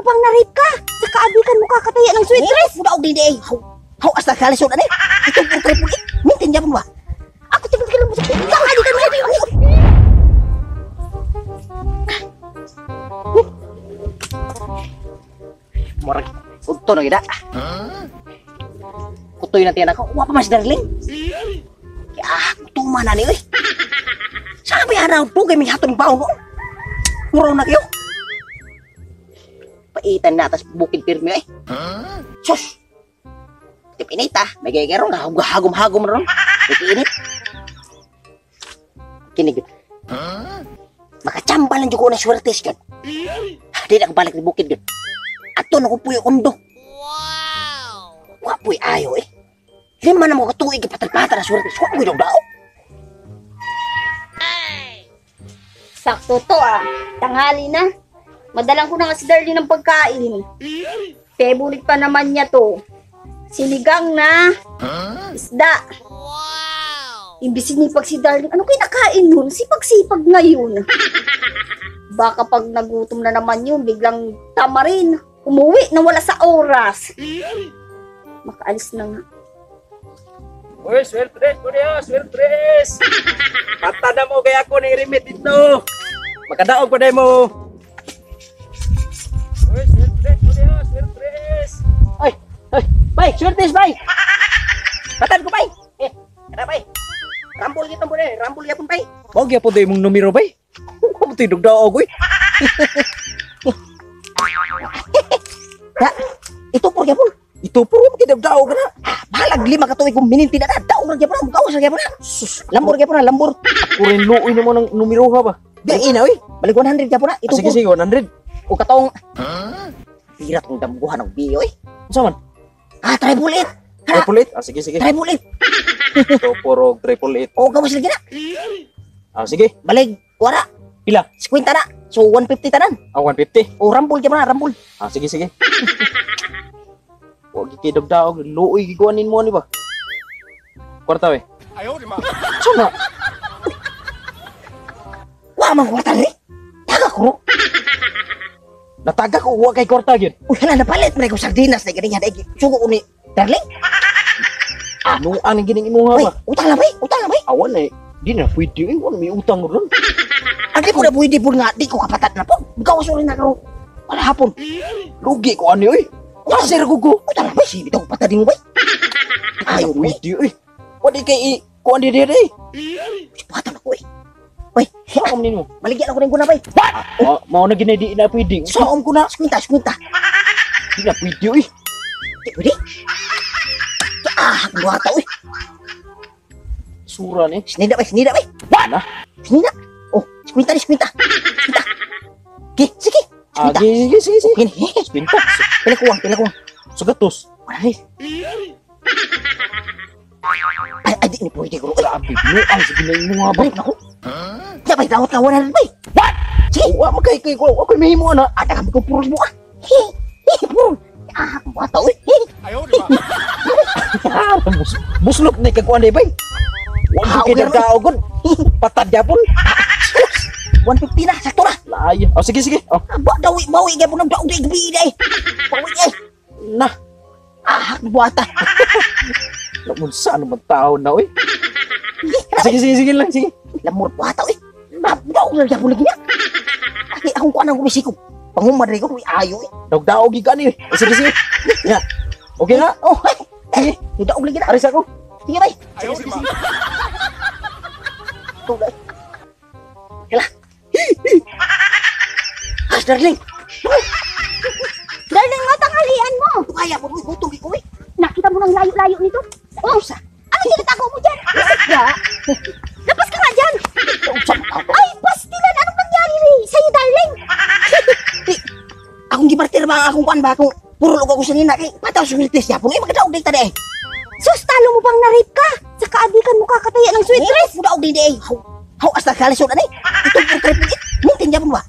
pang na-rape ka. Sa kaadikan mo kakataya ng sweet dress. Mudaog din di ay. How, how hasta kalisod ani. Ito puro triple eight. Mintin yapon ba? Ako tigil-tigil mo sa kaadikan mo. Murag udto na gid. Kutoy na tiyan ako. Wa pa mas darling. Ah, kutuma na ni oy. Sabi araw to kay may hatong baon no. Muraw na kayo. Paitan na tas bukid pirmi ay. Sus. Tip inita, may gayagero na hagom-hagom ron. May init. Kinig. Makachamba lang jud ko na swertes gyud. Di na balik ni bukid gyud. Ato na ko puyo kondo. Wow. Wa puy ayo eh. 5 na mo katuig patad-patad na swertes. Wa ko daw. Sakto to ah. Tanghali na. Madalang ko na nga si Darlene ng pagkain. Favorite pa naman niya to. Sinigang na isda. Wow! Imbis sinipag si Darlene, ano kinakain nun? Sipag-sipag ngayon. Baka pag nagutom na naman yun, biglang tamarin. Umuwi na wala sa oras. Makaalis na nga. Uy, swertres po niyo, swertres! Patada mo kaya ako ni remit dito. Makadaog pa mo. Uy, swertres po niyo, swertres! Ay, ay, bay, swertres bay! Patad ko bay! Eh, kada bay. Rambol gyapon po eh, rambol gyapon bay. Mao gyapon day mong numero bay. Kamo tidog daog oy. Ya, ito po gyapon. Ito po mo kidagdaog na. Balag 5 ka tuig kung mininti na daog ra gyapon, mugawas ra gyapon na. Sus, lambor gyapon na, lambor. Ako rin luoy naman ang numero ha ba? Di ina oy. Balik 100 gyapon na. Ito sige, sige, 100. O katong pira tong damguhan og biyo oy. Unsa man? Ah, triple eight. Triple eight? Ah, sige, sige. Triple eight. Ito puro triple eight. O gawas lagi na. Ah, sige. Balik wala. Pila? 50 na. So 150 tanan. Ah, 150. O rambol gyapon na, rambol. Ah, sige, sige. Wa gikidog daog, luoy giguanin mo ani ba? Kwarta we. Ayaw di ma. Suna. Wa man kwarta ri. Taga ko. Nataga ko wa kay kwarta gyud. Uy, hala napalit man ko sardinas na gani dai. Sugo ko ni darling. Ano ang gining imuha ba? Utang lang bay, utang lang bay. Awan na eh. Di na pwede eh, wala may utang ron. Ang di ko na pwede po nga, di ko kapatat na po. Gawas rin na karon. Wala hapon. Lugi ko ani oy. Wala sir ko ko. Utang lang bay, sige bitaw patad mo bay. Ayaw mo. Pwede oy. Wala kay kuan di dire. Patad ako eh. Uy, Saan nimo? Maligyan ako rin ko na bay. What? Mao na gini di na pwede. Saom ko na, skwinta, skwinta. Di na pwede oy. Di pwede? Ah, buhata oy. Sura ni. Sinida bay, sinida bay. What? Na? Sinida. Oh, skwinta ni skwinta. Skwinta. Sige, sige. Ah, sige, sige, sige. Okay, Skwinta. Pila kuwang, pila kuwang. Sugatos. Wala rin. Ay, ay, di ni pwede ko. Grabe, no. Ang sige na imo nga ba? Balik na ko. Di bay, dawat na 100 bay. What? Sige. Wa makay kay ko. Ako may himo na. Ada kami ko purol mo ah. Hi, purol. Ah, buhata oy. Ayaw di ma. Buslot ni kag kuan di bay. Wa Ah, kay okay, dagdaogon. Patad yapon. 150 na, sakto na. Layo. Oh, sige, sige. Oh. Ba dawi bawi gyapon ang daog di gabi day. Bawi ay. Na. Ah, buhata. Namunsa naman tao na oy. Sige, sige, sige lang, sige. Lamur buhata oy. Daog na gyapon lagi niya. Ay, akong kuan ang kumisiko. Pangumad rin ko, uy, ayo eh. Daog-daog gyud ani. Sige, sige. Ya. Okay na? Oh, ay. Sige. Daog lagi na. Aris ako. Sige, bay. Ayaw di ma. Tulay. Hala. As, darling. Darling, mo, tanghalian mo. Kaya mo, uy, gutom ko, uy. Nakita mo ng layo-layo nito? Oh, Usa. ano tinatago mo dyan? Isda. Labas ka nga dyan. Usa, tao. Ay, pastilan. Anong nangyari rin sa'yo, darling? Di, akong gibartir ba ang akong kuan ba? Akong puro ako sa nina. Kay, pataw sa sweet dress yapon. Eh, magkadaog di tadi eh. Sus, talo mo pang na-rape ka. Sa kaadikan mo kakataya ng sweet dress. Mudaog di eh. How, how hasta kalisod ani. Ito puro triple eight. Mintin yapon ba?